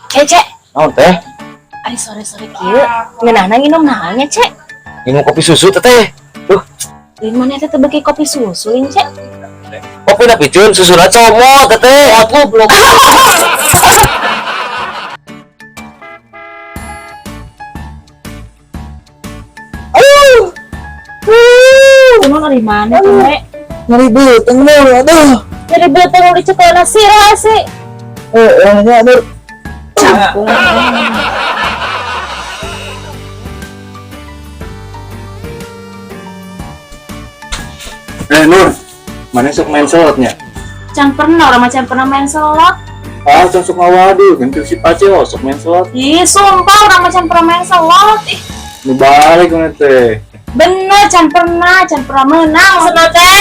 Cek, Naon teh? Ari sore-sore kieu ngeunahna nginum naon nya, Cek? Minum kopi susu teh teh. Duh, Lain mana teh teu beuki kopi susu lain, Cek? Kopi na piceun, susuna comot teh teh. Oh, goblok. Kunaon ari mana tuh, Cek? Nyeri beuteung mah, aduh. Nyeri beuteung dicekelna sirah sih. Eh, nya aduh. Cangkung. Eh Nur, mana sok main slotnya? Can pernah, orang macam pernah main slot. Ah, can sok ngawadu, kan si Pace oh, sok main slot. Ih, sumpah orang macam pernah main slot. Ih, Nu balik mana teh. Bener can pernah menang senang teh.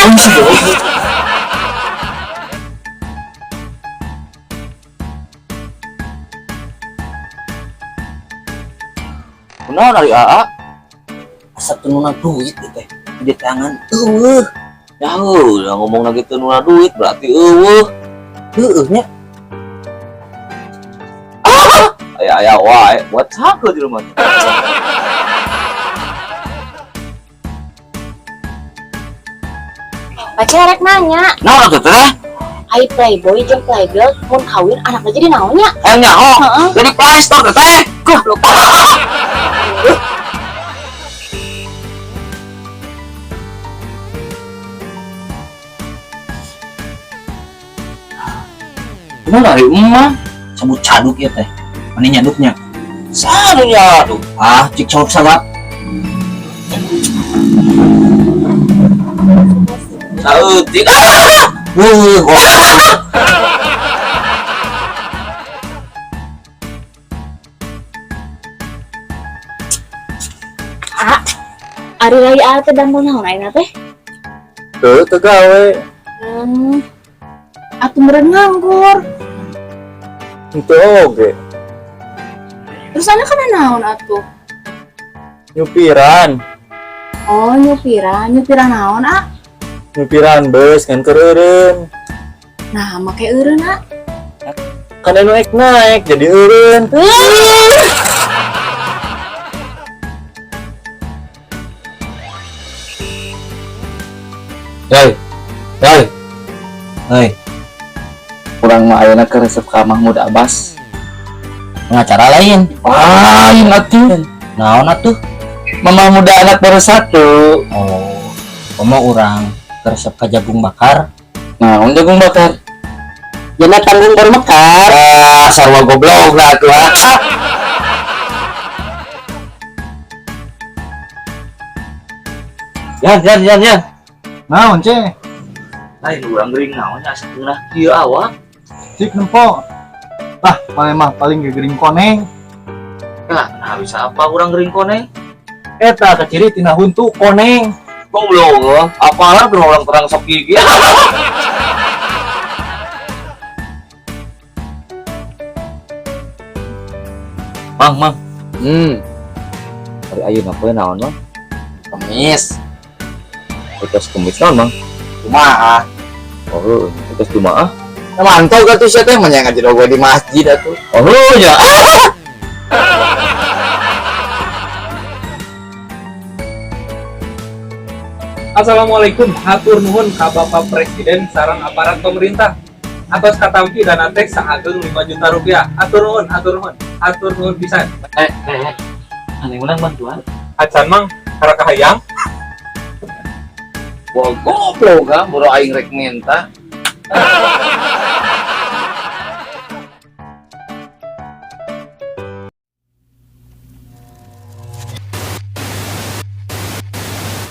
Kunaon ari AA? Asa teu duit teh di tangan eueuh. Ya udah ngomong lagi teu nuna duit berarti eueuh. Heueuh nya. Aya aya wae buat sake di rumah. Pacar rek nanya, Naon atuh teh? Ai playboy jeung playgirl mun kawin anaknya jadi naonnya? Eh nyaho. Heeh. Jadi Play Store teh teh. Goblok. Kunaon ari emak? Sebut caduk ya teh mana nyaduknya. Sanu nya aduh. Ah, cik cowok sagap. Saeutik. Ah! Wuh, goblok. Ah, ari rai A teh damel naon ayeuna teh? Tuh, teu gawe. Atuh meureun nganggur. Henteu oge. Terus anak kana naon atuh? Nyupiran, Oh, nyupiran, nyupiran naon, ah? Nyupiran bus ngan keur eureun. Nah, make eureun, ah. Kan anu ek naik jadi eureun. Hei. Hei, Hei, urang mah ayeuna keur resep ka Mahmud Abbas. Pengacara lain. Lain atuh. Naon atuh? Mama muda anak baru satu. Oh, komo urang resep ka jagung bakar. Naon jagung bakar? Jana tanggung baru mekar. Ah, sarua goblok lah atuh. Ah. Yan, yan, yan, yan. Naon, Ce? Lain urang gering naon nya asa ngeunah kieu awak. Cik nempo. Ah, mana mah paling gering koneng. Lah, nah bisa apa urang gering koneng? Eta kaciri tina huntu koneng. Goblok, oh. Apalah tuh orang terang sok gigi. Mang, mang. Hari ayeuna poe naon, Mang? Kemis. Itos kemis naon, Mang? Kumaha? Oh, heueuh, itos jumaah. Nah, mantau gak tuh sia teh mah ngaji gue di masjid atuh. Oh, heueuh nya. Assalamualaikum, hatur nuhun ka Bapak Presiden sareng aparat pemerintah atas katampi dana teh saageng 5 juta rupiah. Hatur nuhun, hatur nuhun, hatur nuhun pisan. Eh, eh, eh. Aneh menang bantuan. Acan mang karena kahayang. Wah, goblok ah, boro aing rek minta.